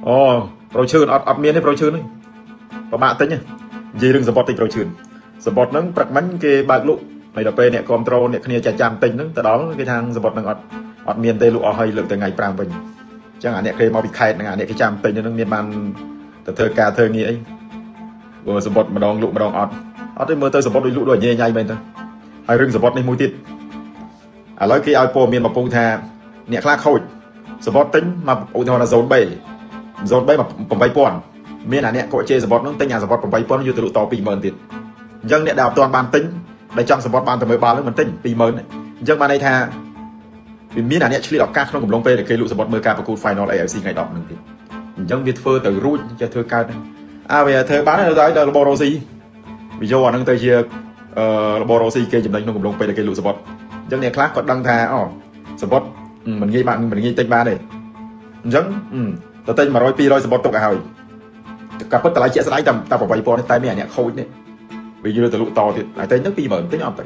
អូប្រូឈឿនអត់អត់មានទេប្រូឈឿនហ្នឹងពិបាកទិញនិយាយរឿងសំបុត្រតិចប្រូឈឿនសំបុត្រហ្នឹងព្រឹកមិញគេបើកលក់ហើយដល់ពេលអ្នកគ្រប់ត្រូលអ្នកគ្នាចាស់ចាំទិញហ្នឹងទៅដល់គេថាសំបុត្រហ្នឹងអត់អត់មានទេលក់អស់ហើយលើកទៅថ្ងៃ5វិញអញ្ចឹងអាអ្នកគេមកពីខេត្តហ្នឹងអាអ្នកគេចាំទិញហ្នឹងមានបានទៅធ្វើការធ្វើងារអីព្រោះសំបុត្រម្ដងលក់ម្ដងអត់អត់ទេមើលទៅសំបុត្រដូចលក់ដូចញ៉ៃញ៉ៃមែនទៅហើយរឿងសំបុត្រនេះមួយទៀតឥឡូវគេឲ្យព័ត៌មានមកពងថាអ្នកខ្លះខូចសំបុត្រទិញមកឧទាហរណ៍ថា zone B zone B មក8000មានអាអ្នកកក់ជេសំបុត្រហ្នឹងទិញអាសំបុត្រ8000យកទៅលក់ត20000ទៀតអញ្ចឹងអ្នកដែលអត់ទាន់បានទិញដែលចង់សំបុត្របានតែមើលបាល់ហ្នឹងមិនទិញ20000អញ្ចឹងបានន័យថាវាមានអាអ្នកឆ្លៀតឱកាសក្នុងកំឡុងពេលដែលគេលក់សំបុត្រមើលការប្រកួត Final AFC ថ្ងៃ10ហ្នឹងទៀតអញ្ចឹងវាធ្វើទៅរួចចេះធ្វើកើតហ្នឹងអាវាធ្វើបានទៅដល់របររ៉ូស៊ីវាយកអាហ្នឹងទៅជាអឺរបររ៉ូស៊ីគេចំណេញក្នុងកំឡុងពេលដែលគេលក់សំបុត្រអញ្ចឹងអ្នកខ្លះគាត់ដឹងថាអូសំបុត្រមិនងាយបានមិនងាយទិញបានទេអញ្ចឹងទៅទិញ100 200សំបុត្រទុកឲ្យហើយក៏ពិតតម្លៃជាក់ស្ដែងតែតែ8000នេះតែមានអាអ្នកខូចនេះវាយកទៅលក់តទៀតតែទិញទៅ20000ទិញអត់ទៅ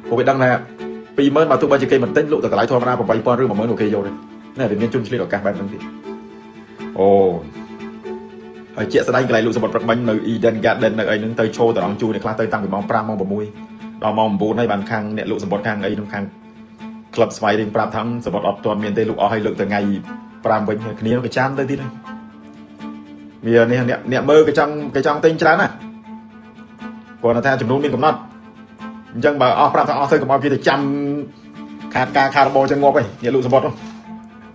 ព្រោះវាដឹងថា20000បើទោះបីជាគេមិនទិញលក់តែតម្លៃធម្មតា8000ឬ10000អូខេយកទេណែវាមានជនឆ្លៀតឱកាសបែបហ្នឹងទៀតអូហើយជាក់ស្ដែងកន្លែងលក់សំបុត្រព្រឹកមិញនៅ Eden Garden នៅអីហ្នឹងទៅឈោត្រង់ជួរអ្នកខ្លះទៅតាំងពីម៉ោង5ម៉ោង6ដល់ម៉ោង9ហើយបានខាងអ្នកលក់សំបុត្រខាងអីហ្នឹងខាងក្លឹបស្វាយរៀងប្រាប់ថាសំបុត្រអត់ទាន់មានទេលក់អស់ហើយលើកទៅថ្ងៃ5វិញគ្នាក៏ចាំទៅទៀតហើយវានេះអ្នកអ្នកមើលគេចង់គេចង់ទិញច្រើនណាស់គាត់ថាចំនួនមានកំណត់អញ្ចឹងបើអស់ប្រាប់ថាអស់ទៅកុំឲ្យគេទៅចាំខាតការខាតរបរចឹងងាប់ហើយអ្នកលក់សំបុត្រនោះ